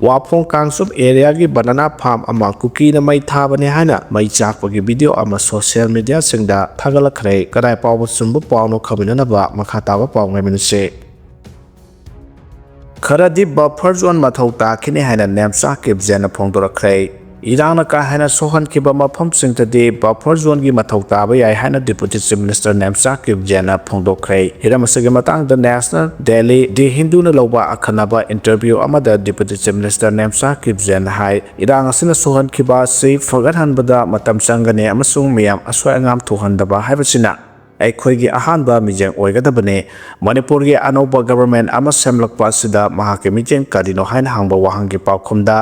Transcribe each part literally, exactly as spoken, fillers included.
ꯋꯥꯐꯣꯡ Kangchup ꯑꯦꯔꯤꯌꯥꯒꯤ banana farm ꯑꯃ ꯀꯨꯀꯤꯅ ꯃꯩ ꯊꯥꯕꯅꯤ ꯍꯥꯏꯅ ꯃꯩ ꯆꯥꯛꯄꯒꯤ ꯚꯤꯗꯤꯑꯣ ꯑꯃ ꯁꯣꯁꯤꯌꯦꯜ ꯃꯤꯗꯤꯌꯥꯁꯤꯡꯗ ꯊꯥꯒꯠꯂꯛꯈ꯭ꯔꯦ꯫ ꯀꯗꯥꯏ ꯐꯥꯎꯕ ꯆꯨꯝꯕ ꯄꯥꯎꯅꯣ ꯈꯪꯃꯤꯟꯅꯅꯕ ꯃꯈꯥ ꯇꯥꯕ ꯄꯥꯎ ꯉꯥꯏꯃꯤꯟꯅꯁꯤ꯫ ꯈꯔꯗꯤ ꯕꯐꯔ ꯖꯣꯟ ꯃꯊꯧ ꯇꯥꯈꯤꯅꯤ ꯍꯥꯏꯅ ꯅꯦꯝꯆꯥ ꯀꯤꯞꯖꯦꯟꯅ ꯐꯣꯡꯗꯣꯔꯛꯈ꯭ꯔꯦ꯫ ꯏꯔꯥꯡꯅ ꯀꯥ ꯍꯦꯟꯅ ꯁꯣꯛꯍꯟꯈꯤꯕ ꯃꯐꯝꯁꯤꯡꯗꯗꯤ ꯕꯐꯔ ꯖꯣꯟꯒꯤ ꯃꯊꯧ ꯇꯥꯕ ꯌꯥꯏ ꯍꯥꯏꯅ ꯗꯤꯄꯨꯇꯤ ꯆꯤꯐ ꯃꯤꯅꯤꯁꯇꯔ ꯅꯦꯝꯆꯥ ꯀꯤꯞꯖꯦꯟꯅ ꯐꯣꯡꯗꯣꯛꯈ꯭ꯔꯦ꯫ ꯍꯤꯔꯝ ꯑꯁꯤꯒꯤ ꯃꯇꯥꯡꯗ ꯅꯦꯁꯅꯦꯜ ꯗꯦꯂꯤ ꯗꯤ ꯍꯤꯟꯗꯨꯅ ꯂꯧꯕ ꯑꯈꯟꯅꯕ ꯏꯟꯇꯔꯚ꯭ꯌꯨ ꯑꯃꯗ ꯗꯤꯄꯨꯇꯤ ꯆꯤꯐ ꯃꯤꯅꯤꯁꯇꯔ ꯅꯦꯝꯆꯥ ꯀꯤꯞꯖꯦꯟꯅ ꯍꯥꯏ, ꯏꯔꯥꯡ ꯑꯁꯤꯅ ꯁꯣꯛꯍꯟꯈꯤꯕ ꯑꯁꯤ ꯐꯒꯠꯍꯟꯕꯗ ꯃꯇꯝ ꯆꯪꯒꯅꯤ ꯑꯃꯁꯨꯡ ꯃꯤꯌꯥꯝ ꯑꯁꯣꯏ ꯑꯉꯥꯝ ꯊꯣꯛꯍꯟꯗꯕ ꯍꯥꯏꯕꯁꯤꯅ ꯑꯩꯈꯣꯏꯒꯤ ꯑꯍꯥꯟꯕ ꯃꯤꯠꯌꯦꯡ ꯑꯣꯏꯒꯗꯕꯅꯤ꯫ ꯃꯅꯤꯄꯨꯔꯒꯤ ꯑꯅꯧꯕ ꯒꯕꯔꯃꯦꯟ ꯑꯃ ꯁꯦꯝꯂꯛꯄ ꯑꯁꯤꯗ ꯃꯍꯥꯛꯀꯤ ꯃꯤꯠꯌꯦꯡ ꯀꯔꯤꯅꯣ ꯍꯥꯏꯅ ꯍꯪꯕ ꯋꯥꯍꯪꯒꯤ ꯄꯥꯎꯈꯨꯝꯗ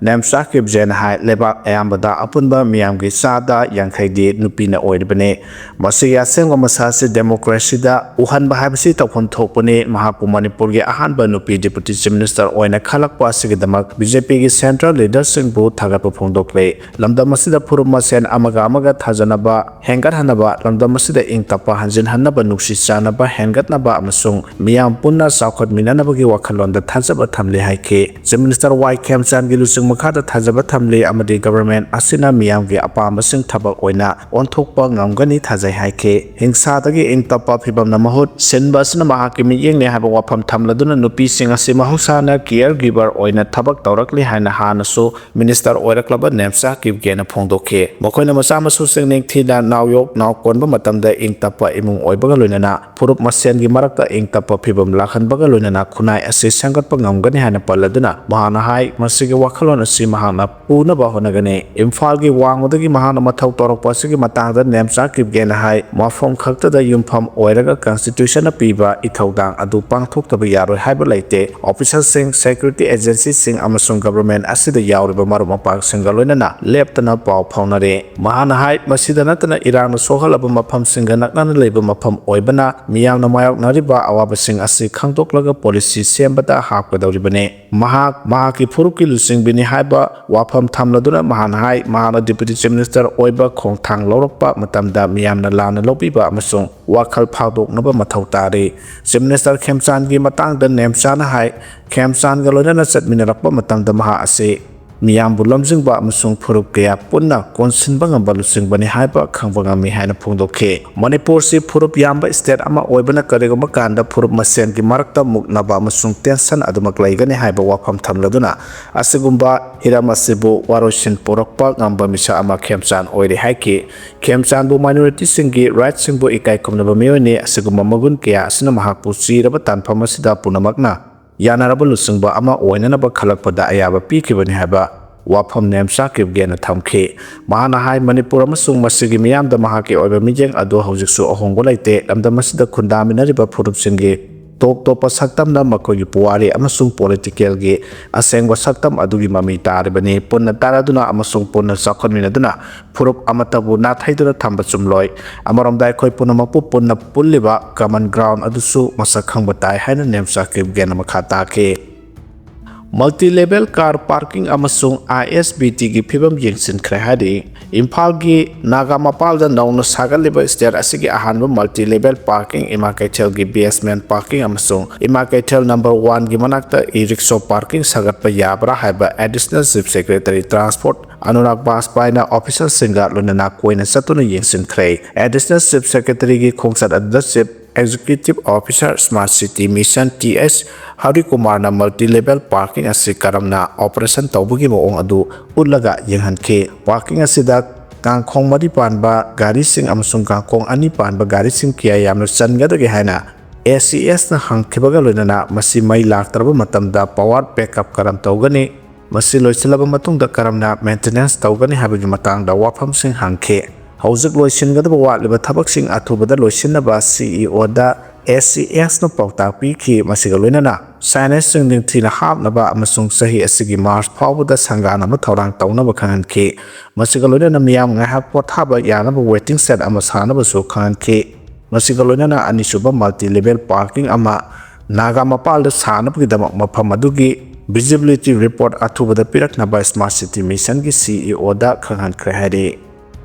ꯅꯦꯝꯆꯥ ꯀꯤꯞꯖꯦꯟꯅ ꯍꯥꯏ, ꯂꯩꯕꯥꯛ ꯑꯌꯥꯝꯕꯗ ꯑꯄꯨꯟꯕ ꯃꯤꯌꯥꯝꯒꯤ ꯆꯥꯗ ꯌꯥꯡꯈꯩꯗꯤ ꯅꯨꯄꯤꯅ ꯑꯣꯏꯔꯤꯕꯅꯤ꯫ ꯃꯁꯤꯒꯤ ꯑꯁꯦꯡꯕ ꯃꯁꯛ ꯑꯁꯤ ꯗꯦꯃꯣꯀ꯭ꯔꯦꯁꯤꯗ ꯎꯍꯟꯕ ꯍꯥꯏꯕꯁꯤ ꯇꯧꯐꯝ ꯊꯣꯛꯄꯅꯤ꯫ ꯃꯍꯥꯛꯄꯨ ꯃꯅꯤꯄꯨꯔꯒꯤ ꯑꯍꯥꯟꯕ ꯅꯨꯄꯤ ꯗꯤꯄꯨꯇꯤ ꯆꯤꯐ ꯃꯤꯅꯤꯁꯇꯔ ꯑꯣꯏꯅ ꯈꯜꯂꯛꯄ ꯑꯁꯤꯒꯤꯗꯃꯛ ꯕꯤ ꯖꯦ ꯄꯤꯒꯤ ꯁꯦꯟꯇ꯭ꯔꯦꯜ ꯂꯤꯗꯔꯁꯤꯡꯕꯨ ꯊꯥꯒꯠꯄ ꯐꯣꯡꯗꯣꯛꯂꯦ꯫ ꯂꯝꯗꯝ ꯑꯁꯤꯗ ꯐꯨꯔꯨꯞ ꯃꯁꯦꯟ ꯑꯃꯒ ꯑꯃꯒ ꯊꯥꯖꯅꯕ ꯍꯦꯟꯒꯠꯍꯟꯅꯕ, ꯂꯝꯗꯝ ꯑꯁꯤꯗ ꯏꯪ ꯇꯞꯄ ꯍꯟꯖꯤꯟꯍꯟꯅꯕ, ꯅꯨꯡꯁꯤ ꯆꯥꯟꯅꯕ ꯍꯦꯟꯒꯠꯅꯕ ꯑꯃꯁꯨꯡ ꯃꯤꯌꯥꯝ ꯄꯨꯟꯅ ꯆꯥꯎꯈꯠꯃꯤꯟꯅꯅꯕꯒꯤ ꯋꯥꯈꯜꯂꯣꯟꯗ ꯊꯥꯖꯕ ꯊꯝꯂꯤ ꯍꯥꯏꯈꯤ꯫ ꯆꯤꯐ ꯃꯤꯅꯤꯁꯇꯔ ꯋꯥꯏ ꯈꯦꯝꯆꯥꯟꯒꯤ ꯂꯨꯆꯤꯡ ꯃꯈꯥꯗ ꯊꯥꯖꯕ ꯊꯝꯂꯤ ꯑꯃꯗꯤ ꯒꯕꯔꯃꯦꯟ ꯑꯁꯤꯅ ꯃꯤꯌꯥꯝꯒꯤ ꯑꯄꯥꯝꯕꯁꯤꯡ ꯊꯕꯛ ꯑꯣꯏꯅ ꯑꯣꯟꯊꯣꯛꯄ ꯉꯝꯒꯅꯤ ꯊꯥꯖꯩ ꯍꯥꯏꯈꯤ꯫ ꯍꯤꯡꯁꯥꯗꯒꯤ ꯏꯪ ꯇꯞꯄ ꯐꯤꯕꯝꯅ ꯃꯍꯨꯠ ꯁꯤꯟꯕ ꯑꯁꯤꯅ ꯃꯍꯥꯛꯀꯤ ꯃꯤꯠꯌꯦꯡꯅꯤ ꯍꯥꯏꯕ ꯋꯥꯐꯝ ꯊꯝꯂꯗꯨꯅ ꯅꯨꯄꯤꯁꯤꯡ ꯑꯁꯤ ꯃꯍꯧꯁꯥꯅ ꯀꯤꯌꯔ ꯒꯤꯚꯔ ꯑꯣꯏꯅ ꯊꯕꯛ ꯇꯧꯔꯛꯂꯤ ꯍꯥꯏꯅ ꯍꯥꯟꯅꯁꯨ ꯃꯤꯅꯤꯁꯇꯔ ꯑꯣꯏꯔꯛꯂꯕ ꯅꯦꯝꯆꯥ ꯀꯤꯞꯒꯦꯅ ꯐꯣꯡꯗꯣꯛꯈꯤ꯫ ꯃꯈꯣꯏꯅ ꯃꯆꯥ ꯃꯁꯨꯁꯤꯡ ꯅꯤꯡꯊꯤꯅ ꯅꯥꯎꯌꯣꯛ ꯅꯥꯎꯀꯣꯟꯕ ꯃꯇꯝꯗ ꯏꯪ ꯇꯞꯄ ꯏꯃꯨꯡ ꯑꯣꯏꯕꯒ ꯂꯣꯏꯅꯅ ꯐꯨꯔꯨꯞ ꯃꯁꯦꯟꯒꯤ ꯃꯔꯛꯇ ꯏꯪ ꯇꯞꯄ ꯐꯤꯕꯝ ꯂꯥꯛꯍꯟꯕꯒ ꯂꯣꯏꯅꯅ ꯈꯨꯟꯅꯥꯏ ꯑꯁꯤ ꯁꯦꯝꯒꯠꯄ ꯉꯝꯒꯅꯤ ꯍꯥꯏꯅ ꯄꯜꯂꯗꯨꯅ ꯃꯍꯥꯛꯅ ꯍꯥꯏ, ꯃꯁꯤꯒꯤ ꯋꯥꯈꯜꯂꯣꯟ ꯑꯁꯤ ꯃꯍꯥꯛꯅ ꯄꯨꯅꯕ ꯍꯣꯠꯅꯒꯅꯤ꯫ ꯏꯝꯐꯥꯜꯒꯤ ꯋꯥꯡꯃꯗꯒꯤ ꯃꯍꯥꯛꯅ ꯃꯊꯧ ꯇꯧꯔꯛꯄ ꯑꯁꯤꯒꯤ ꯃꯇꯥꯡꯗ ꯅꯦꯝꯆꯥ ꯀꯤꯞꯒꯦꯅ ꯍꯥꯏ, ꯃꯐꯝ ꯈꯛꯇꯗ ꯌꯨꯝꯐꯝ ꯑꯣꯏꯔꯒ ꯀꯟꯁꯇꯤꯇ꯭ꯌꯨꯁꯟꯅ ꯄꯤꯕ ꯏꯊꯧꯗꯥꯡ ꯑꯗꯨ ꯄꯥꯡꯊꯣꯛꯇꯕ ꯌꯥꯔꯣꯏ ꯍꯥꯏꯕ ꯂꯩꯇꯦ꯫ ꯑꯣꯐꯤꯁꯔꯁꯤꯡ, ꯁꯦꯀ꯭ꯌꯨꯔꯤꯇꯤ ꯑꯦꯖꯦꯟꯁꯤꯁꯤꯡ ꯑꯃꯁꯨꯡ ꯒꯕꯔꯃꯦꯟ ꯑꯁꯤꯗ ꯌꯥꯎꯔꯤꯕ ꯃꯔꯨꯞ ꯃꯄꯥꯡꯁꯤꯡꯒ ꯂꯣꯏꯅꯅ ꯂꯦꯞꯇꯅ ꯄꯥꯎ ꯐꯥꯎꯅꯔꯦ꯫ ꯃꯍꯥꯛꯅ ꯍꯥꯏ, ꯃꯁꯤꯗ ꯅꯠꯇꯅ ꯏꯔꯥꯡꯅ ꯁꯣꯛꯍꯜꯂꯕ ꯃꯐꯝꯁꯤꯡꯒ ꯅꯛꯅ ꯂꯩꯕ ꯃꯐꯝ ꯑꯣꯏꯕꯅ ꯃꯤꯌꯥꯝꯅ ꯃꯥꯌꯣꯛꯅꯔꯤꯕ ꯑꯋꯥꯕꯁꯤꯡ ꯑꯁꯤ ꯈꯪꯗꯣꯛꯂꯒ ꯄꯣꯂꯤꯁꯤ ꯁꯦꯝꯕꯗ ꯍꯥꯞꯀꯗꯧꯔꯤꯕꯅꯤ꯫ ꯃꯍꯥꯛ ꯃꯍꯥꯛꯀꯤ ꯐꯨꯔꯨꯞꯀꯤ ꯂꯨꯆꯤꯡꯕꯤꯅꯤ ꯍꯥꯏꯕ ꯋꯥꯐꯝ ꯊꯝꯂꯗꯨꯅ ꯃꯍꯥꯛꯅ ꯍꯥꯏ, ꯃꯍꯥꯛꯅ Deputy Chief Minister ꯑꯣꯏꯕ ꯈꯣꯡꯊꯥꯡ ꯂꯧꯔꯛꯄ ꯃꯇꯝꯗ ꯃꯤꯌꯥꯝꯅ ꯂꯥꯟꯅ ꯂꯧꯕꯤꯕ ꯑꯃꯁꯨꯡ ꯋꯥꯈꯜ ꯐꯥꯗꯣꯛꯅꯕ ꯃꯊꯧ ꯇꯥꯔꯤ꯫ Chief Minister ꯈꯦꯝꯆꯥꯟꯒꯤ ꯃꯇꯥꯡꯗ ꯅꯦꯝꯆꯥꯅ ꯍꯥꯏ, ꯈꯦꯝꯆꯥꯟꯒ ꯂꯣꯏꯅꯅ ꯆꯠꯃꯤꯟꯅꯔꯛꯄ ꯃꯇꯝꯗ ꯃꯍꯥꯛ ꯑꯁꯤ ꯃꯤꯌꯥꯝꯕꯨ ꯂꯝꯖꯤꯡꯕ ꯑꯃꯁꯨꯡ ꯐꯨꯔꯨꯞ ꯀꯌꯥ ꯄꯨꯟꯅ ꯀꯣꯟꯁꯤꯟꯕ ꯉꯝꯕ ꯂꯨꯆꯤꯡꯕꯅꯤ ꯍꯥꯏꯕ ꯈꯪꯕ ꯉꯝꯃꯤ ꯍꯥꯏꯅ ꯐꯣꯡꯗꯣꯛꯈꯤ꯫ ꯃꯅꯤꯄꯨꯔꯁꯤ ꯐꯨꯔꯨꯞ ꯌꯥꯝꯕ state ꯑꯃ ꯑꯣꯏꯕꯅ ꯀꯔꯤꯒꯨꯝꯕ ꯀꯥꯟꯗ ꯐꯨꯔꯨꯞ ꯃꯁꯦꯟꯒꯤ ꯃꯔꯛꯇ ꯃꯨꯛꯅꯕ ꯑꯃꯁꯨꯡ tension ꯑꯗꯨꯃꯛ ꯂꯩꯒꯅꯤ ꯍꯥꯏꯕ ꯋꯥꯐꯝ ꯊꯝꯂꯗꯨꯅ ꯑꯁꯤꯒꯨꯝꯕ ꯍꯤꯔꯝ ꯑꯁꯤꯕꯨ ꯋꯥꯔꯣꯏꯁꯤꯟ ꯄꯨꯔꯛꯄ ꯉꯝꯕ ꯃꯤꯁꯛ ꯑꯃ ꯈꯦꯝꯆꯥꯟ ꯑꯣꯏꯔꯦ ꯍꯥꯏꯈꯤ꯫ ꯈꯦꯝꯆꯥꯟꯕꯨ minority ꯁꯤꯡꯒꯤ right ꯁꯤꯡꯕꯨ ꯏꯀꯥꯏ ꯈꯨꯝꯅꯕ ꯃꯤꯑꯣꯏꯅꯤ꯫ ꯑꯁꯤꯒꯨꯝꯕ ꯃꯒꯨꯟ ꯀꯌꯥ ꯑꯁꯤꯅ ꯃꯍꯥꯛꯄꯨ ꯆꯤꯔꯕ ꯇꯥꯟꯐꯝ ꯑꯁꯤꯗ ꯄꯨꯝꯅꯃꯛꯅ ꯌꯥꯅꯔꯕ ꯂꯨꯆꯤꯡꯕ ꯑꯃ ꯑꯣꯏꯅꯅꯕ ꯈꯜꯂꯛꯄꯗ ꯑꯌꯥꯕ ꯄꯤꯈꯤꯕꯅꯤ ꯍꯥꯏꯕ ꯋꯥꯐꯝ ꯅꯦꯝꯆꯥ ꯀꯤꯞꯒꯦꯟꯅ ꯊꯝꯈꯤ꯫ ꯃꯍꯥꯛꯅ ꯍꯥꯏ, ꯃꯅꯤꯄꯨꯔ ꯑꯃꯁꯨꯡ ꯃꯁꯤꯒꯤ ꯃꯤꯌꯥꯝꯗ ꯃꯍꯥꯛꯀꯤ ꯑꯣꯏꯕ ꯃꯤꯠꯌꯦꯡ ꯑꯗꯨ ꯍꯧꯖꯤꯛꯁꯨ ꯑꯍꯣꯡꯕ ꯂꯩꯇꯦ꯫ ꯂꯝꯗꯝ ꯑꯁꯤꯗ ꯈꯨꯟꯗꯥꯃꯤꯟꯅꯔꯤꯕ ꯐꯨꯔꯨꯞꯁꯤꯡꯒꯤ ꯇꯣꯞ ꯇꯣꯞꯄ ꯁꯛꯇꯝꯅ ꯃꯈꯣꯏꯒꯤ ꯄꯨꯋꯥꯔꯤ ꯑꯃꯁꯨꯡ political ꯒꯤ ꯑꯁꯦꯡꯕ ꯁꯛꯇꯝ ꯑꯗꯨꯒꯤ ꯃꯃꯤ ꯇꯥꯔꯤꯕꯅꯤ꯫ ꯄꯨꯟꯅ ꯇꯥꯔꯗꯨꯅ ꯑꯃꯁꯨꯡ ꯄꯨꯟꯅ ꯆꯥꯎꯈꯠꯃꯤꯟꯅꯗꯨꯅ ꯐꯨꯔꯨꯞ ꯑꯃꯠꯇꯕꯨ ꯅꯥꯊꯩꯗꯨꯅ ꯊꯝꯕ ꯆꯨꯝꯂꯣꯏ꯫ ꯑꯃꯔꯣꯝꯗ ꯑꯩꯈꯣꯏ ꯄꯨꯝꯅꯃꯛꯄꯨ ꯄꯨꯟꯅ ꯄꯨꯜꯂꯤꯕ common ground ꯑꯗꯨꯁꯨ ꯃꯁꯛ ꯈꯪꯕ ꯇꯥꯏ ꯍꯥꯏꯅ ꯅꯦꯝꯆꯥ ꯀꯤꯞꯒꯦꯟꯅ ꯃꯈꯥ ꯇꯥꯈꯤ꯫ Multi level car parking ꯑꯃꯁꯨꯡ ISBT ꯒꯤ ꯐꯤꯕꯝ ꯌꯦꯡꯁꯤꯟꯈ꯭ꯔꯦ ꯍꯥꯏꯔꯤ꯫ ꯏꯝꯐꯥꯜꯒꯤ ꯅꯥꯒꯥ ꯃꯄꯥꯜꯗ ꯅꯧꯅ ꯁꯥꯒꯠꯂꯤꯕ state ꯑꯁꯤꯒꯤ ꯑꯍꯥꯟꯕ multi level parking ꯏꯃꯥ ꯀꯩꯊꯦꯜꯒꯤ basement parking ꯑꯃꯁꯨꯡ ꯏꯃꯥ ꯀꯩꯊꯦꯜ number one ꯒꯤ ꯃꯅꯥꯛꯇ e-rickshaw parking ꯁꯥꯒꯠꯄ ꯌꯥꯕ꯭ꯔꯥ ꯍꯥꯏꯕ Additional Chief Secretary Transport Anurag ꯕꯥꯖꯄꯥꯏꯅ officer ꯁꯤꯡꯒ ꯂꯣꯏꯅꯅ ꯀꯣꯏꯅ ꯆꯠꯇꯨꯅ ꯌꯦꯡꯁꯤꯟꯈ꯭ꯔꯦ꯫ Additional Chief Secretary ꯒꯤ ꯈꯣꯡꯆꯠ ꯑꯗꯨꯗ Chief Executive Officer Smart City Mission T S ꯍꯔꯤꯀꯨꯃꯥꯔꯅ multi level parking ꯑꯁꯤ ꯀꯔꯝꯅ operation ꯇꯧꯕꯒꯤ ꯃꯑꯣꯡ ꯑꯗꯨ ꯎꯠꯂꯒ ꯌꯦꯡꯍꯟꯈꯤ꯫ Parking ꯑꯁꯤꯗ ꯀꯥꯡꯈꯣꯡ ꯃꯔꯤ ꯄꯥꯟꯕ ꯒꯥꯔꯤꯁꯤꯡ ꯑꯃꯁꯨꯡ ꯀꯥꯡꯈꯣꯡ ꯑꯅꯤ ꯄꯥꯟꯕ ꯒꯥꯔꯤꯁꯤꯡ ꯀꯌꯥ ꯌꯥꯝꯅ ꯆꯟꯒꯗꯒꯦ ꯍꯥꯏꯅ ACS ꯅ ꯍꯪꯈꯤꯕꯒ ꯂꯣꯏꯅꯅ ꯃꯁꯤ ꯃꯩ ꯂꯥꯛꯇ꯭ꯔꯕ ꯃꯇꯝꯗ power backup ꯀꯔꯝ ꯇꯧꯒꯅꯤ? ꯃꯁꯤ ꯂꯣꯏꯁꯤꯜꯂꯕ ꯃꯇꯨꯡꯗ ꯀꯔꯝꯅ maintenance ꯇꯧꯒꯅꯤ ꯍꯥꯏꯕꯒꯤ ꯃꯇꯥꯡꯗ ꯋꯥꯐꯝꯁꯤꯡ ꯍꯪꯈꯤ꯫ ꯍꯧꯖꯤꯛ ꯂꯣꯏꯁꯤꯟꯒꯗꯕ ꯋꯥꯠꯂꯤꯕ ꯊꯕꯛꯁꯤꯡ ꯑꯊꯨꯕꯗ ꯂꯣꯏꯁꯤꯟꯅꯕ CEO ꯗ ꯑꯦꯁ ꯁꯤ ꯑꯦꯁꯅ ꯄꯥꯎꯇꯥꯛ ꯄꯤꯈꯤ꯫ ꯃꯁꯤꯒ ꯂꯣꯏꯅꯅ ꯁꯥꯏꯟꯇꯤꯁꯁꯤꯡ ꯅꯤꯡꯊꯤꯅ ꯍꯥꯞꯅꯕ ꯑꯃꯁꯨꯡ ꯆꯍꯤ ꯑꯁꯤꯒꯤ ꯃꯥꯔꯆ ꯐꯥꯎꯕꯗ ꯁꯪꯒꯥꯅꯕ ꯊꯧꯔꯥꯡ ꯇꯧꯅꯕ ꯈꯪꯍꯟꯈꯤ꯫ ꯃꯁꯤꯒ ꯂꯣꯏꯅꯅ ꯃꯤꯌꯥꯝ ꯉꯥꯏꯍꯥꯛ ꯄꯣꯊꯥꯕ ꯌꯥꯅꯕ ꯋꯦꯇꯤꯡ ꯁꯦꯗ ꯑꯃ ꯁꯥꯅꯕꯁꯨ ꯈꯪꯍꯟꯈꯤ꯫ ꯃꯁꯤꯒ ꯂꯣꯏꯅꯅ ꯑꯅꯤꯁꯨꯕ ꯃꯜꯇꯤ ꯂꯦꯚꯦꯜ ꯄꯥꯔꯀꯤꯡ ꯑꯃ ꯅꯥꯒꯥ ꯃꯄꯥꯜꯗ ꯁꯥꯅꯕꯒꯤꯗꯃꯛ ꯃꯐꯝ ꯑꯗꯨꯒꯤ ꯚꯤꯖꯤꯕꯤꯂꯤꯇꯤ ꯔꯤꯄꯣꯔꯠ ꯑꯊꯨꯕꯗ ꯄꯤꯔꯛꯅꯕ ꯁ꯭ꯃꯥꯔꯠ ꯁꯤꯇꯤ ꯃꯤꯁꯟꯒꯤ ꯁꯤ ꯏ ꯑꯣꯗ ꯈꯪꯍꯟꯈ꯭ꯔꯦ ꯍꯥꯏꯔꯤ꯫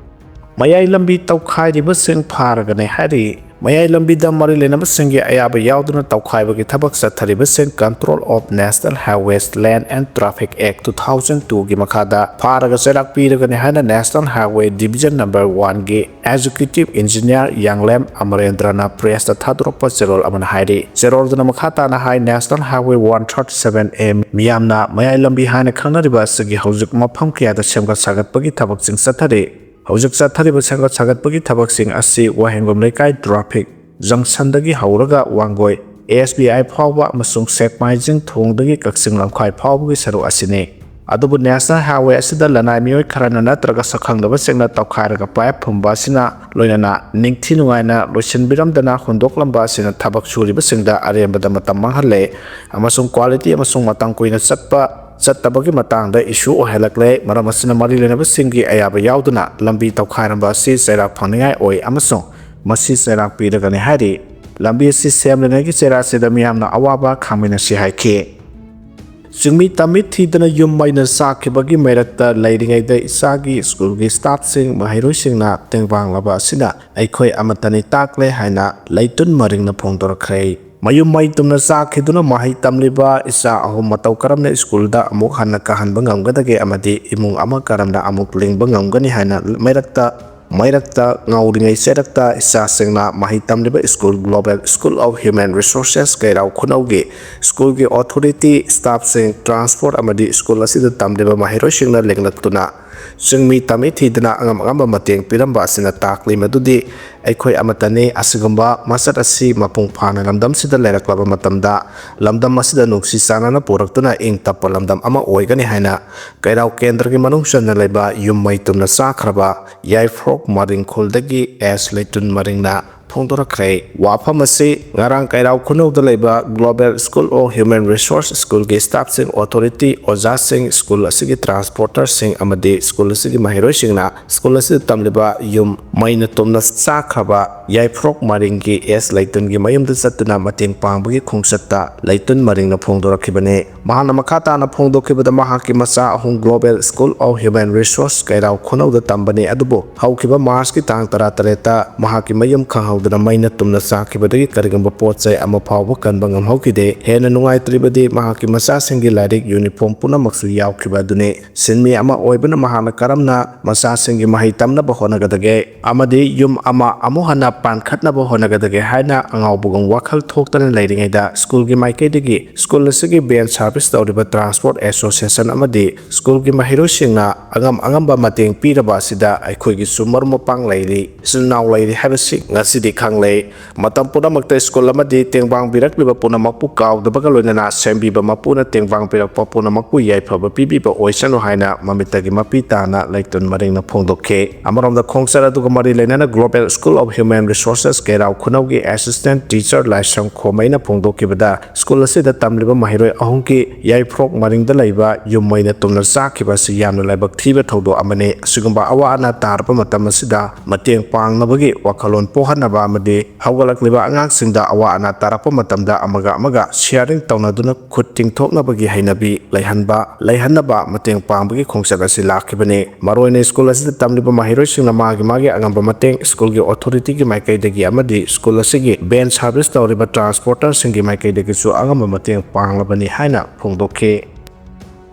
ꯃꯌꯥꯏ ꯂꯝꯕꯤ ꯇꯧꯈꯥꯏꯔꯤꯕꯁꯤꯡ ꯐꯥꯔꯒꯅꯤ ꯍꯥꯏꯔꯤ꯫ ꯃꯌꯥꯏ ꯂꯝꯕꯤꯗ ꯃꯔꯤ ꯂꯩꯅꯕꯁꯤꯡꯒꯤ ꯑꯌꯥꯕ ꯌꯥꯎꯗꯅ ꯇꯧꯈꯥꯏꯕꯒꯤ ꯊꯕꯛ ꯆꯠꯊꯔꯤꯕꯁꯤꯡ Control of National Highways Land and Traffic Act two thousand two ꯒꯤ ꯃꯈꯥꯗ ꯐꯥꯔꯒ ꯆꯩꯔꯥꯛ ꯄꯤꯔꯒꯅꯤ ꯍꯥꯏꯅ ꯅꯦꯁꯅꯦꯜ ꯍꯥꯏꯋꯦ ꯗꯤꯕꯤꯖꯟ ꯅꯝꯕꯔ ꯋꯥꯟꯒꯤ ꯑꯦꯛꯖꯤꯀ꯭ꯌꯨꯇꯤꯚ ꯏꯟꯖꯤꯅꯤꯌꯔ ꯌꯥꯡꯂꯦꯝ ꯑꯃꯔꯦꯟꯗ꯭ꯔꯅ ꯄ꯭ꯔꯦꯁꯇ ꯊꯥꯗꯣꯔꯛꯄ ꯆꯦꯔꯣꯜ ꯑꯃꯅ ꯍꯥꯏꯔꯤ꯫ ꯆꯦꯔꯣꯜꯗꯨꯅ ꯃꯈꯥ ꯇꯥꯅ ꯍꯥꯏ, national highway one thirty seven A ꯃꯤꯌꯥꯝꯅ ꯃꯌꯥꯏ ꯂꯝꯕꯤ ꯍꯥꯏꯅ ꯈꯪꯅꯔꯤꯕ ꯑꯁꯤꯒꯤ ꯍꯧꯖꯤꯛ ꯃꯐꯝ ꯀꯌꯥꯗ ꯁꯦꯝꯒꯠ ꯁꯥꯒꯠꯄꯒꯤ ꯊꯕꯛꯁꯤꯡ ꯆꯠꯊꯔꯤ꯫ ꯍꯧꯖꯤꯛ ꯆꯠꯊꯔꯤꯕ ꯁꯦꯝꯒꯠ ꯁꯥꯒꯠꯄꯒꯤ ꯊꯕꯛꯁꯤꯡ ꯑꯁꯤ ꯋꯥꯍꯦꯡꯕꯝ ꯂꯩꯀꯥꯏ ꯇ꯭ꯔꯥꯐꯤꯛ ꯖꯪꯁꯟꯗꯒꯤ ꯍꯧꯔꯒ ꯋꯥꯡꯒꯣꯏ ꯑꯦꯁ ꯕꯤ ꯑꯥꯏ ꯐꯥꯎꯕ ꯑꯃꯁꯨꯡ ꯁꯦꯛꯃꯥꯏꯖꯤꯡ ꯊꯣꯡꯗꯒꯤ ꯀꯛꯆꯤꯡ ꯂꯝꯈꯥꯏ ꯐꯥꯎꯕꯒꯤ ꯁꯔꯨꯛ ꯑꯁꯤꯅꯤ꯫ ꯑꯗꯨꯕꯨ ꯅꯦꯁꯅꯦꯜ ꯍꯥꯏꯋꯦ ꯑꯁꯤꯗ ꯂꯅꯥꯏ ꯃꯤꯑꯣꯏ ꯈꯔꯅ ꯅꯠꯇ꯭ꯔꯒ ꯁꯛꯈꯪꯗꯕꯁꯤꯡꯅ ꯇꯧꯈꯥꯏꯔꯒ ꯄꯥꯏꯞ ꯐꯨꯝꯕ ꯑꯁꯤꯅ ꯂꯣꯏꯅꯅ ꯅꯤꯡꯊꯤ ꯅꯨꯡꯉꯥꯏꯅ ꯂꯣꯏꯁꯤꯟꯕꯤꯔꯝꯗꯅ ꯍꯨꯟꯗꯣꯛꯂꯝꯕ ꯑꯁꯤꯅ ꯊꯕꯛ ꯁꯨꯔꯤꯕꯁꯤꯡꯗ ꯑꯔꯦꯝꯕꯗ ꯃꯇꯝ ꯃꯥꯡꯍꯜꯂꯦ ꯑꯃꯁꯨꯡ ꯀ꯭ꯋꯥꯂꯤꯇꯤ ꯑꯃꯁꯨꯡ ꯃꯇꯝ ꯀꯨꯏꯅ ꯆꯠꯄ ꯆꯠꯇꯕꯒꯤ ꯃꯇꯥꯡꯗ ꯏꯁꯨ ꯑꯣꯏꯍꯜꯂꯛꯂꯦ꯫ ꯃꯔꯝ ꯑꯁꯤꯅ ꯃꯔꯤ ꯂꯩꯅꯕꯁꯤꯡꯒꯤ ꯑꯌꯥꯕ ꯌꯥꯎꯗꯅ ꯂꯝꯕꯤ ꯇꯧꯈꯥꯏꯔꯝꯕ ꯑꯁꯤ ꯆꯩꯔꯥꯛ ꯐꯪꯅꯤꯡꯉꯥꯏ ꯑꯣꯏ ꯑꯃꯁꯨꯡ ꯃꯁꯤ ꯆꯩꯔꯥꯛ ꯄꯤꯔꯒꯅꯤ ꯍꯥꯏꯔꯤ꯫ ꯂꯝꯕꯤ ꯑꯁꯤ ꯁꯦꯝꯂꯤꯉꯩꯒꯤ ꯆꯩꯔꯥꯛꯁꯤꯗ ꯃꯤꯌꯥꯝꯅ ꯑꯋꯥꯕ ꯈꯥꯡꯃꯤꯟꯅꯁꯤ ꯍꯥꯏꯈꯤ꯫ ꯆꯤꯡꯃꯤ ꯇꯝꯃꯤ ꯊꯤꯗꯅ ꯌꯨꯝ ꯃꯩꯅ ꯆꯥꯛꯈꯤꯕꯒꯤ ꯃꯔꯛꯇ ꯂꯩꯔꯤꯉꯩꯗ ꯏꯆꯥꯒꯤ ꯁ꯭ꯀꯨꯜꯒꯤ ꯁ꯭ꯇꯥꯐꯁꯤꯡ, ꯃꯍꯩꯔꯣꯏꯁꯤꯡꯅ ꯇꯦꯡꯕꯥꯡꯂꯕ ꯑꯁꯤꯅ ꯑꯩꯈꯣꯏ ꯑꯃꯠꯇꯅꯤ ꯇꯥꯛꯂꯦ ꯍꯥꯏꯅ ꯂꯩꯇꯨꯟ ꯃꯔꯤꯡꯅ ꯐꯣꯡꯗꯣꯔꯛꯈ꯭ꯔꯦ꯫ ꯃꯌꯨꯝ ꯃꯩ ꯇꯨꯝꯅ ꯆꯥꯛꯈꯤꯗꯨꯅ ꯃꯍꯩ ꯇꯝꯂꯤꯕ ꯏꯆꯥ ꯑꯍꯨꯝ ꯃꯇꯧ ꯀꯔꯝꯅ ꯁ꯭ꯀꯨꯜꯗ ꯑꯃꯨꯛ ꯍꯟꯅ ꯀꯥꯍꯟꯕ ꯉꯝꯒꯗꯒꯦ ꯑꯃꯗꯤ ꯏꯃꯨꯡ ꯑꯃ ꯀꯔꯝꯅ ꯑꯃꯨꯛ ꯂꯤꯡꯕ ꯉꯝꯒꯅꯤ ꯍꯥꯏꯅ ꯃꯩꯔꯛꯇ ꯃꯩꯔꯛꯇ ꯉꯥꯎꯔꯤꯉꯩ ꯆꯩꯔꯛꯇ ꯏꯆꯥꯁꯤꯡꯅ ꯃꯍꯩ ꯇꯝꯂꯤꯕ school Global School of Human Resources ꯀꯩꯔꯥꯎ ꯈꯨꯅꯧꯒꯤ ꯁ꯭ꯀꯨꯜꯒꯤ ꯑꯣꯊꯣꯔꯤꯇꯤ, ꯁ꯭ꯇꯥꯐꯁꯤꯡ, ꯇ꯭ꯔꯥꯟꯁꯄꯣꯔꯠ ꯑꯃꯗꯤ ꯁ꯭ꯀꯨꯜ ꯑꯁꯤꯗ ꯇꯝꯂꯤꯕ ꯃꯍꯩꯔꯣꯏꯁꯤꯡꯅ ꯂꯦꯡꯂꯛꯇꯨꯅ ꯆꯤꯡꯃꯤ ꯇꯝꯃꯤ ꯊꯤꯗꯅ ꯑꯉꯝ ꯑꯉꯝꯕ ꯃꯇꯦꯡ ꯄꯤꯔꯝꯕ ꯑꯁꯤꯅ ꯇꯥꯛꯂꯤ ꯃꯗꯨꯗꯤ ꯑꯩꯈꯣꯏ ꯑꯃꯠꯇꯅꯤ꯫ ꯑꯁꯤꯒꯨꯝꯕ ꯃꯆꯠ ꯑꯁꯤ ꯃꯄꯨꯡ ꯐꯥꯅ ꯂꯝꯗꯝꯁꯤꯗ ꯂꯩꯔꯛꯂꯕ ꯃꯇꯝꯗ ꯂꯝꯗꯝ ꯑꯁꯤꯗ ꯅꯨꯡꯁꯤ ꯆꯥꯟꯅꯅ ꯄꯨꯔꯛꯇꯨꯅ ꯏꯪ ꯇꯞꯄ ꯂꯝꯗꯝ ꯑꯃ ꯑꯣꯏꯒꯅꯤ ꯍꯥꯏꯅ ꯀꯩꯔꯥꯎ ꯀꯦꯟꯗ꯭ꯔꯒꯤ ꯃꯅꯨꯡ ꯆꯟꯅ ꯂꯩꯕ ꯌꯨꯝ ꯃꯩ ꯇꯨꯝꯅ ꯆꯥꯈ꯭ꯔꯕ ꯌꯥꯏꯐ꯭ꯔꯣꯛ ꯃꯔꯤꯡ ꯈꯨꯜꯗꯒꯤ ꯑꯦꯁ ꯂꯩꯇꯨꯟ ꯃꯔꯤꯡꯅ ꯐꯣꯡꯗꯣꯔꯛꯈ꯭ꯔꯦ꯫ ꯋꯥꯐꯝ ꯑꯁꯤ ꯉꯔꯥꯡ ꯀꯩꯔꯥꯎ ꯈꯨꯅꯧꯗ ꯂꯩꯕ Global School of Human Resource Schoolꯒꯤ staffꯁꯤꯡ, authority, ꯑꯣꯖꯥꯁꯤꯡ, school ꯑꯁꯤꯒꯤ transporterꯁꯤꯡ ꯑꯃꯗꯤ school ꯑꯁꯤꯒꯤ ꯃꯍꯩꯔꯣꯏꯁꯤꯡꯅ school ꯑꯁꯤꯗ ꯇꯝꯂꯤꯕ ꯌꯨꯝ ꯃꯩꯅ ꯇꯨꯝꯅ ꯆꯥꯛꯈ꯭ꯔꯕ ꯌꯥꯏꯐ꯭ꯔꯣꯛ ꯃꯔꯤꯡꯒꯤ ꯑꯦꯁ ꯂꯩꯇꯨꯟꯒꯤ ꯃꯌꯨꯝꯗ ꯆꯠꯇꯨꯅ ꯃꯇꯦꯡ ꯄꯥꯡꯕꯒꯤ ꯈꯣꯡꯆꯠꯇ ꯂꯩꯇꯨꯟ ꯃꯔꯤꯡꯅ ꯐꯣꯡꯗꯣꯔꯛꯈꯤꯕꯅꯤ꯫ ꯃꯍꯥꯛꯅ ꯃꯈꯥ ꯇꯥꯅ ꯐꯣꯡꯗꯣꯛꯈꯤꯕꯗ, ꯃꯍꯥꯛꯀꯤ ꯃꯆꯥ ꯑꯍꯨꯝ Global School of Human Resource ꯀꯩꯔꯥꯎ ꯈꯨꯅꯧꯗ ꯇꯝꯕꯅꯤ, ꯑꯗꯨꯕꯨ ꯍꯧꯈꯤꯕ Marchꯀꯤ ꯇꯥꯡ ꯇꯔꯥꯇꯔꯦꯠꯇ ꯃꯍꯥꯛꯀꯤ ꯃꯌꯨꯝ ꯈꯪꯍꯧꯗꯅ ꯃꯩꯅ ꯇꯨꯝꯅ ꯆꯥꯛꯈꯤꯕꯗꯒꯤ ꯀꯔꯤꯒꯨꯝꯕ ꯄꯣꯠ ꯆꯩ ꯑꯃ ꯐꯥꯎꯕ ꯀꯟꯕ ꯉꯝꯍꯧꯈꯤꯗꯦ꯫ ꯍꯦꯟꯅ ꯅꯨꯡꯉꯥꯏꯇ꯭ꯔꯤꯕꯗꯤ ꯃꯍꯥꯛꯀꯤ ꯃꯆꯥꯁꯤꯡꯒꯤ ꯂꯥꯏꯔꯤꯛ, uniform ꯄꯨꯝꯅꯃꯛꯁꯨ ꯌꯥꯎꯈꯤꯕ ꯑꯗꯨꯅꯤ꯫ ꯁꯤꯟꯃꯤ ꯑꯃ ꯑꯣꯏꯕꯅ ꯃꯍꯥꯛꯅ ꯀꯔꯝꯅ ꯃꯆꯥꯁꯤꯡꯒꯤ ꯃꯍꯩ ꯇꯝꯅꯕ ꯍꯣꯠꯅꯒꯗꯒꯦ ꯑꯃꯗꯤ ꯌꯨꯝ ꯑꯃ ꯑꯃꯨꯛ ꯍꯟꯅ ꯄꯥꯟꯈꯠꯅꯕ ꯍꯣꯠꯅꯒꯗꯒꯦ ꯍꯥꯏꯅ ꯑꯉꯥꯎꯕꯒꯨꯝ ꯋꯥꯈꯜ ꯊꯣꯛꯇꯅ ꯂꯩꯔꯤꯉꯩꯗ, schoolꯒꯤ ꯃꯥꯏꯀꯩꯗꯒꯤ school ꯑꯁꯤꯒꯤ van service ꯇꯧꯔꯤꯕ transport association ꯑꯃꯗꯤ schoolꯒꯤ ꯃꯍꯩꯔꯣꯏꯁꯤꯡꯅ ꯑꯉꯝ ꯑꯉꯝꯕ ꯃꯇꯦꯡ ꯄꯤꯔꯕ ꯑꯁꯤꯗ ꯑꯩꯈꯣꯏꯒꯤꯁꯨ ꯃꯔꯨꯞ ꯃꯄꯥꯡ ꯂꯩꯔꯤ, ꯏꯆꯤꯜ ꯏꯅꯥꯎ ꯂꯩꯔꯤ ꯍꯥꯏꯕꯁꯤ ꯉꯁꯤꯗꯤ ꯈꯪꯂꯦ꯫ ꯃꯇꯝ ꯄꯨꯝꯅꯃꯛꯇ school ꯑꯃꯗꯤ ꯇꯦꯡꯕꯥꯡꯕꯤꯔꯛꯂꯤꯕ ꯄꯨꯝꯅꯃꯛꯄꯨ ꯀꯥꯎꯗꯕꯒ ꯂꯣꯏꯅꯅ ꯁꯦꯝꯕꯤꯕ ꯃꯄꯨꯅ ꯇꯦꯡꯕꯥꯡꯕꯤꯔꯛꯄ ꯄꯨꯝꯅꯃꯛꯄꯨ ꯌꯥꯏꯐꯕ ꯄꯤꯕꯤꯕ ꯑꯣꯏꯁꯅꯨ ꯍꯥꯏꯅ ꯃꯃꯤꯠꯇꯒꯤ ꯃꯄꯤ ꯇꯥꯅ ꯂꯩꯇꯨꯟ ꯃꯔꯤꯡꯅ ꯐꯣꯡꯗꯣꯛꯈꯤ꯫ ꯑꯃꯔꯣꯝꯗ, ꯈꯣꯡꯆꯠ ꯑꯗꯨꯒ ꯃꯔꯤ ꯂꯩꯅꯅ Global School of Human Resources ꯀꯩꯔꯥꯎ ꯈꯨꯅꯧꯒꯤ assistant teacher Laishram ꯈꯣꯃꯩꯅ ꯐꯣꯡꯗꯣꯛꯈꯤꯕꯗ, school ꯑꯁꯤꯗ ꯇꯝꯂꯤꯕ ꯃꯍꯩꯔꯣꯏ ꯑꯍꯨꯝꯒꯤ ꯌꯥꯏꯐ꯭ꯔꯣꯛ ꯃꯔꯤꯡꯗ ꯂꯩꯕ ꯌꯨꯝ ꯃꯩꯅ ꯇꯨꯝꯅ ꯆꯥꯛꯈꯤꯕ ꯑꯁꯤ ꯌꯥꯝꯅ ꯂꯥꯏꯕꯛ ꯊꯤꯕ ꯊꯧꯗꯣꯛ ꯑꯃꯅꯤ꯫ ꯑꯁꯤꯒꯨꯝꯕ ꯑꯋꯥ ꯑꯅꯥ ꯇꯥꯔꯕ ꯃꯇꯝ ꯑꯁꯤꯗ ꯃꯇꯦꯡ ꯄꯥꯡꯅꯕꯒꯤ ꯋꯥꯈꯜꯂꯣꯟ ꯄꯣꯛꯍꯟꯅꯕ ꯑꯃꯗꯤ ꯍꯧꯒꯠꯂꯛꯂꯤꯕ ꯑꯉꯥꯡꯁꯤꯡꯗ ꯑꯋꯥ ꯑꯅꯥ ꯇꯥꯔꯛꯄ ꯃꯇꯝꯗ ꯑꯃꯒ ꯑꯃꯒ sharing ꯇꯧꯅꯗꯨꯅ ꯈꯨꯠ ꯇꯤꯡꯊꯣꯛꯅꯕꯒꯤ ꯍꯩꯅꯕꯤ ꯂꯩꯍꯟꯕ, ꯂꯩꯍꯟꯅꯕ ꯃꯇꯦꯡ ꯄꯥꯡꯕꯒꯤ ꯈꯣꯡꯆꯠ ꯑꯁꯤ ꯂꯥꯛꯈꯤꯕꯅꯤ꯫ ꯃꯔꯨꯑꯣꯏꯅ school ꯑꯁꯤꯗ ꯇꯝꯂꯤꯕ ꯃꯍꯩꯔꯣꯏꯁꯤꯡꯅ ꯃꯥꯒꯤ ꯃꯥꯒꯤ ꯑꯉꯝꯕ ꯃꯇꯦꯡ schoolꯒꯤ authorityꯒꯤ ꯃꯥꯏꯀꯩꯗꯒꯤ ꯑꯃꯗꯤ school ꯑꯁꯤꯒꯤ van service ꯇꯧꯔꯤꯕ transporterꯁꯤꯡꯒꯤ ꯃꯥꯏꯀꯩꯗꯒꯤꯁꯨ ꯑꯉꯝꯕ ꯃꯇꯦꯡ ꯄꯥꯡꯂꯕꯅꯤ ꯍꯥꯏꯅ ꯐꯣꯡꯗꯣꯛꯈꯤ꯫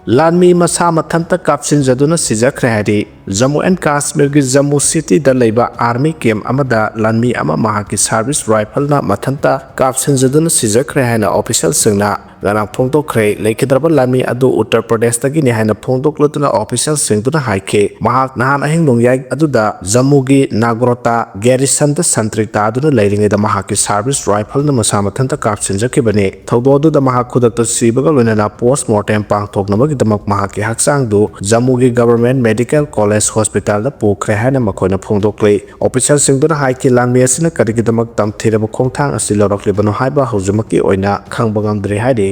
ꯂꯥꯟꯃꯤ ꯃꯁꯥ ꯃꯊꯟꯇ ꯀꯥꯞꯁꯤꯟꯖꯗꯨꯅ ꯁꯤꯖꯈ꯭ꯔꯦ ꯍꯥꯏꯔꯤ꯫ ꯖꯝꯃꯨ ꯑꯦꯟ ꯀꯥꯁꯃꯤꯔꯒꯤ ꯖꯝꯃꯨ cityꯗ ꯂꯩꯕ army camp ꯑꯃꯗ ꯂꯥꯟꯃꯤ ꯑꯃ ꯃꯍꯥꯛꯀꯤ service rifleꯅ ꯃꯊꯟꯇ ꯀꯥꯞꯁꯤꯟꯖꯗꯨꯅ ꯁꯤꯖꯈ꯭ꯔꯦ ꯍꯥꯏꯅ officialꯁꯤꯡꯅ ꯉꯔꯥꯡ ꯐꯣꯡꯗꯣꯛꯈ꯭ꯔꯦ꯫ ꯂꯩꯈꯤꯗ꯭ꯔꯕ ꯂꯥꯟꯃꯤ ꯑꯗꯨ ꯎꯠꯇꯔ ꯄ꯭ꯔꯗꯦꯁꯇꯒꯤꯅꯤ ꯍꯥꯏꯅ ꯐꯣꯡꯗꯣꯛꯂꯗꯨꯅ officialꯁꯤꯡꯗꯨꯅ ꯍꯥꯏꯈꯤ, ꯃꯍꯥꯛ ꯅꯍꯥꯟ ꯑꯍꯤꯡ ꯅꯣꯡꯌꯥꯏ ꯑꯗꯨꯗ ꯖꯝꯃꯨꯒꯤ ꯅꯥꯒ꯭ꯔꯣꯇꯥ garrisonꯗ ꯁꯟꯇ꯭ꯔꯤ ꯇꯥꯗꯨꯅ ꯂꯩꯔꯤꯉꯩꯗ ꯃꯍꯥꯛꯀꯤ service rifleꯅ ꯃꯁꯥ ꯃꯊꯟꯇ ꯀꯥꯞꯁꯤꯟꯖꯈꯤꯕꯅꯤ꯫ ꯊꯧꯗꯣꯛ ꯑꯗꯨꯗ ꯃꯍꯥꯛ ꯈꯨꯗꯛꯇ ꯁꯤꯕꯒ ꯂꯣꯏꯅꯅ post mortem ꯄꯥꯡꯊꯣꯛꯅꯕꯒꯤ ꯗꯃꯛ ꯃꯍꯥꯛꯀꯤ ꯍꯛꯆꯥꯡꯗꯨ ꯖꯝꯃꯨꯒꯤ Government Medical College Hospitalꯗ ꯄꯨꯈ꯭ꯔꯦ ꯍꯥꯏꯅ ꯃꯈꯣꯏꯅ ꯐꯣꯡꯗꯣꯛꯂꯤ꯫ Officialꯁꯤꯡꯗꯨꯅ ꯍꯥꯏꯈꯤ, ꯂꯥꯟꯃꯤ ꯑꯁꯤꯅ ꯀꯔꯤꯒꯤꯗꯃꯛ ꯇꯝꯊꯤꯔꯕ ꯈꯣꯡꯊꯥꯡ ꯑꯁꯤ ꯂꯧꯔꯛꯂꯤꯕꯅꯣ ꯍꯥꯏꯕ ꯍꯧꯖꯤꯛꯃꯛꯀꯤ ꯑꯣꯏꯅ ꯈꯪꯕ ꯉꯝꯗ꯭ꯔꯤ ꯍꯥꯏꯔꯤ꯫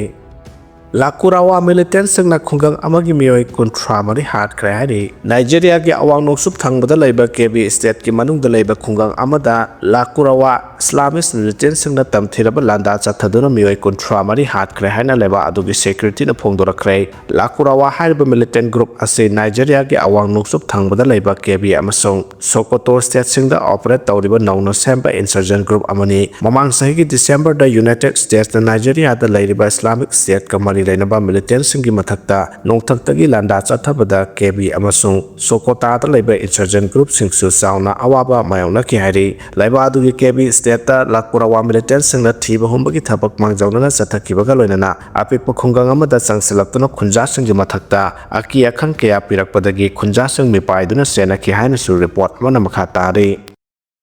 ꯂꯥꯀꯨꯔꯥꯋꯥ militantꯁꯤꯡꯅ ꯈꯨꯡꯒꯪ ꯑꯃꯒꯤ ꯃꯤꯑꯣꯏ ꯀꯨꯟꯊ꯭ꯔꯥ ꯃꯔꯤ ꯍꯥꯠꯈ꯭ꯔꯦ ꯍꯥꯏꯔꯤ꯫ ꯅꯥꯏꯖꯦꯔꯤꯌꯥꯒꯤ ꯑꯋꯥꯡ ꯅꯣꯡꯆꯨꯞ ꯊꯪꯕꯗ ꯂꯩꯕ ꯀꯦꯕꯤ stateꯀꯤ ꯃꯅꯨꯡꯗ ꯂꯩꯕ ꯈꯨꯡꯒꯪ ꯑꯃꯗ ꯂꯥꯀꯨꯔꯥꯋꯥ Islamist militantꯁꯤꯡꯅ ꯇꯝꯊꯤꯔꯕ ꯂꯥꯟꯗꯥ ꯆꯠꯊꯗꯨꯅ ꯃꯤꯑꯣꯏ ꯀꯨꯟꯊ꯭ꯔꯥ ꯃꯔꯤ ꯍꯥꯠꯈ꯭ꯔꯦ ꯍꯥꯏꯅ ꯂꯩꯕꯥꯛ ꯑꯗꯨꯒꯤ securityꯅ ꯐꯣꯡꯗꯣꯔꯛꯈ꯭ꯔꯦ꯫ ꯂꯥꯀꯨꯔꯥꯋꯥ ꯍꯥꯏꯔꯤꯕ militant group ꯑꯁꯤ ꯅꯥꯏꯖꯦꯔꯤꯌꯥꯒꯤ ꯑꯋꯥꯡ ꯅꯣꯡꯆꯨꯞ ꯊꯪꯕꯗ ꯂꯩꯕ ꯀꯦꯕꯤ ꯑꯃꯁꯨꯡ ꯁꯣꯀꯣꯇꯣ stateꯁꯤꯡꯗ operate ꯇꯧꯔꯤꯕ ꯅꯧꯅ ꯁꯦꯝꯕ insurgent group ꯑꯃꯅꯤ꯫ ꯃꯃꯥꯡ ꯆꯍꯤꯒꯤ Decemberꯗ United Statesꯅ ꯅꯥꯏꯖꯦꯔꯤꯌꯥꯗ ꯂꯩꯔꯤꯕ Islamic Stateꯀ ꯃꯔꯤ ꯂꯩꯅꯕ militantꯁꯤꯡꯒꯤ ꯃꯊꯛꯇ ꯅꯣꯡꯊꯛꯇꯒꯤ ꯂꯥꯟꯗꯥ ꯆꯠꯊꯕꯗ ꯀꯦꯕꯤ ꯑꯃꯁꯨꯡ ꯁꯣꯀꯣꯇꯥꯗ ꯂꯩꯕ insurgent groupꯁꯤꯡꯁꯨ ꯆꯥꯎꯅ ꯑꯋꯥꯕ ꯃꯥꯌꯣꯛꯅꯈꯤ ꯍꯥꯏꯔꯤ꯫ ꯂꯩꯕꯥꯛ ꯑꯗꯨꯒꯤ ꯀꯦꯕꯤ stateꯇ ꯂꯥꯀꯨꯔꯥꯋꯥ militantꯁꯤꯡꯅ ꯊꯤꯕ ꯍꯨꯝꯕꯒꯤ ꯊꯕꯛ ꯃꯥꯡꯖꯧꯅꯅ ꯆꯠꯊꯈꯤꯕꯒ ꯂꯣꯏꯅꯅ ꯑꯄꯤꯛꯄ ꯈꯨꯡꯒꯪ ꯑꯃꯗ ꯆꯪꯁꯤꯜꯂꯛꯇꯨꯅ ꯈꯨꯟꯖꯥꯁꯤꯡꯒꯤ ꯃꯊꯛꯇ ꯑꯀꯤ ꯑꯈꯪ ꯀꯌꯥ ꯄꯤꯔꯛꯄꯗꯒꯤ ꯈꯨꯟꯖꯥꯁꯤꯡ ꯃꯤꯄꯥꯏꯗꯨꯅ ꯆꯦꯟꯅꯈꯤ ꯍꯥꯏꯅꯁꯨ report ꯑꯃꯅ ꯃꯈꯥ ꯇꯥꯔꯤ꯫